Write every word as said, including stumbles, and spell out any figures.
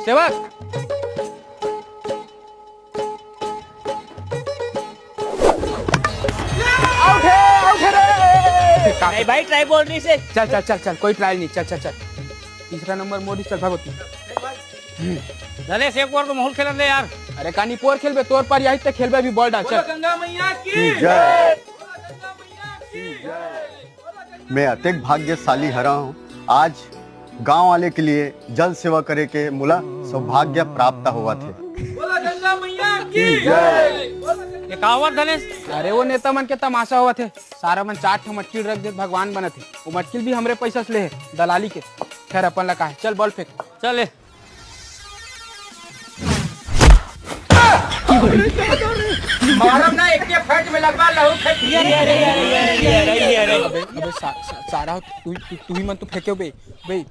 सेवक। आउट है, आउट है रे। नहीं भाई, ट्राई बोल रही से। चल चल चल चल, कोई ट्राई नहीं, चल चल चल। तीसरा नंबर मोड़ी, चल भागो तू। धनेश, एक ओवर तो माहौल खेलन दे यार। अरे कानी पोर खेलबे, तोर पारी आही त खेलबे, अभी बॉल डाल, चल। गंगा मैया की जय। मैं अतेक भाग्यशाली हरा हूँ, आज गांव वाले के लिए जल सेवा करे के मोला सौभाग्य प्राप्त होवत हे। बोला गंगा मैया की जय। ये का होवत धनेश? अरे वो नेता मन के तमाशा होवत हे, सारा मन चार ठो मटकी रख दे, भगवान बनत हे। वो मटकी भी हमरे पैसा से ले हे, दलाली के। खैर अपन ला का हे, चल बॉल फेंक। चल ले। मारब ना, एक के फट में लगवा लहू फेंक। अबे, अबे सा, सा, सारा तू, तू, तू ही मन तो फेंके बे, बे।